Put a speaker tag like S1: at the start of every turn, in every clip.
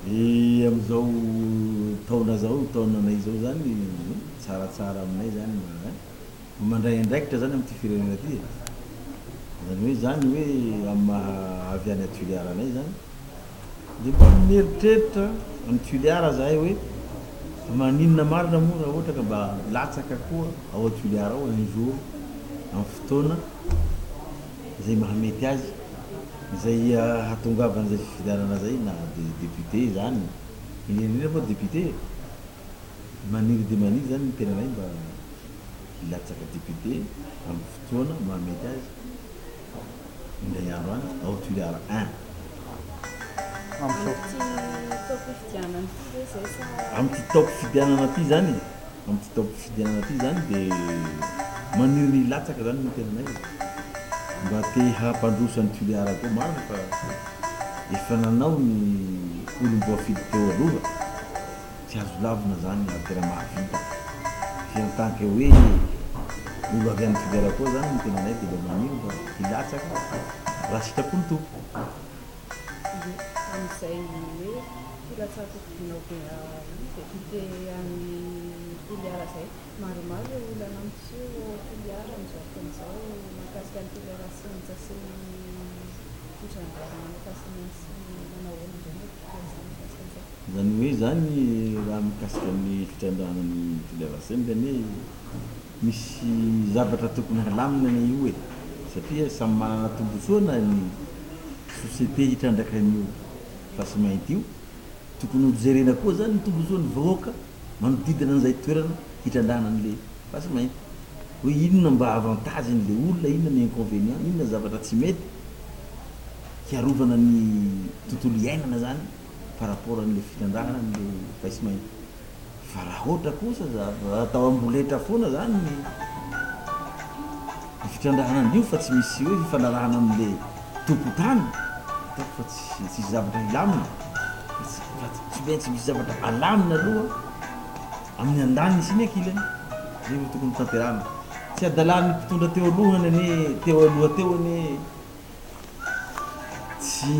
S1: E amin'izao taona zao, taonanay zao zany tsaratsara aminay zany mba mandray andraikitra zany amin'ity firenena ty e. Zany hoe zany hoe amin'ny maha avy any Toliara anay zany de mba mieritreritra any Toliara zahay hoe maninona marina moa raha ohatra ka mba latsaka koa ao Toliara ao un jour amin'ny fotoana izay mahamety azy, izay hahatongavan'izay fifidianana zay na de député zany, indrindra indrindra moa député e, maniry dia maniry zany ny tenanay mba hilatsaka député amin'ny fotoana mahamety azy indray andro any ao Toliara un.
S2: Amin'ity taom-pifidianana ity ve izay sa?
S1: Amin'ity taom-pifidianana ity zany e. Amin'ity taom-pifidianana ity izany dia maniry ny hilatsaka izany ny tenanay e. Mba te hampandroso an'i Toliara koa marina fa efa nanao ny olom-boafidy teo aloha, tsy azo lavina izany ary tena mahavita. Fa en tant que hoe olo avy any Toliara koa izany ny tenanay dia mba maniry mba hilatsaka raha sitrapon'ny Tompo.
S2: Ie, amin'izay hoe filatsahan-kofidina ho député any Toliara izay. Maromaro ireo olana miseho ao Toliara amin'izao fotoana izao mahakasika an'i Toliara Senja sy ny fitrandrahana fasimainty sy ny manao ahoana indray no filazana mikasika an'izay.
S1: Izany hoe izany raha mikasika ny fitrandrahana ny Toliara Senja anie misy zavatra tokony halamina anie io e, satria samy manana tombotsoa na ny société hitrandraka an'io fasimainty io, tokony ho jerena koa zany ny tombotsoan'ny vahoaka manodidina an'izay toerana hitrandrahana an'le fasimainty, hoe inona mba avantage n'le olona, inona ny inconvenient, inona zavatra tsy mety hiarovana ny tontolo iainana zany par rapport an'le fitrandrahana an'le fasimainty. Fa raha ohatra kosa atao amboletra foana zany ny fitrandrahana an'io fa tsy misy hoe fifanarahana amin'le tompon-tany, ataoko fa tsy tsisy zavatra hilamina fa tsy fa tsy maintsy misy zavatra alamina aloha amin'ny andaniny sy ny ankilany, zay vao tokony ho tanterahana. Tsy adalan'ny mpitondra teo alohany anie teo aloha teo anie. Tsy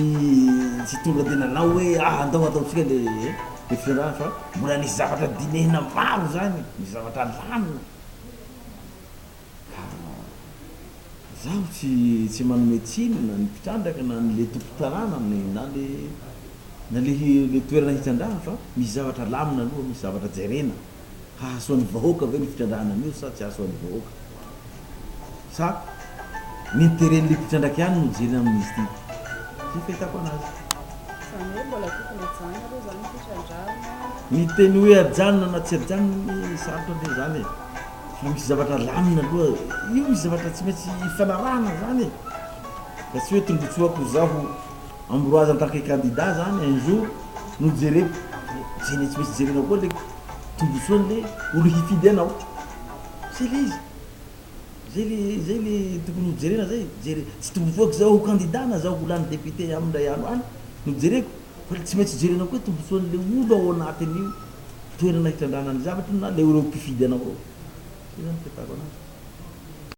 S1: tsy tonga dia nanao hoe ah andao ataontsika le le fiarahana fa mbola nisy zavatra dinihina maro zany, misy zavatra alamina ka zaho tsy tsy manome tsiny na ny mpitrandraka na ny le tompon-tanàna na le na le le toerana hitrandrahana fa misy zavatra alamina aloha, misy zavatra jerena. Hahasoa ny vahoaka ve ny fitrandrahana an'io sa tsy hahasoa ny vahoaka? Sa ny intérêt-n'le mpitrandraka ihany no jerena amin'izy ity? Zay fahitako anazy.
S2: Izany hoe mbola tokony hajanona aloha izany ny fitrandrahana.
S1: Ny teny hoe ajanona na tsy ajanona anie sarotra anie izany e! Fa misy zavatra alamina aloha, io misy zavatra tsy maintsy ifanarahana izany e! Fa tsy hoe tombotsoako zaho Ambroise en tant que candidat zany un jour no jereko, tsy maintsy jerena koa le tombotsoany le olo hifidy anao, zay le izy, zay le zay le tokony ho jerena zay, jere tsy tombotsoako zaho ho candidat na zaho ho lany député am ndray andro any no jereko fa tsy maintsy jerena koa tombotsoany le olo ao anatin'io toerana hitrandrahana ny zavatra na le ireo mpifidy anao reo, zay zany fahitako anazy.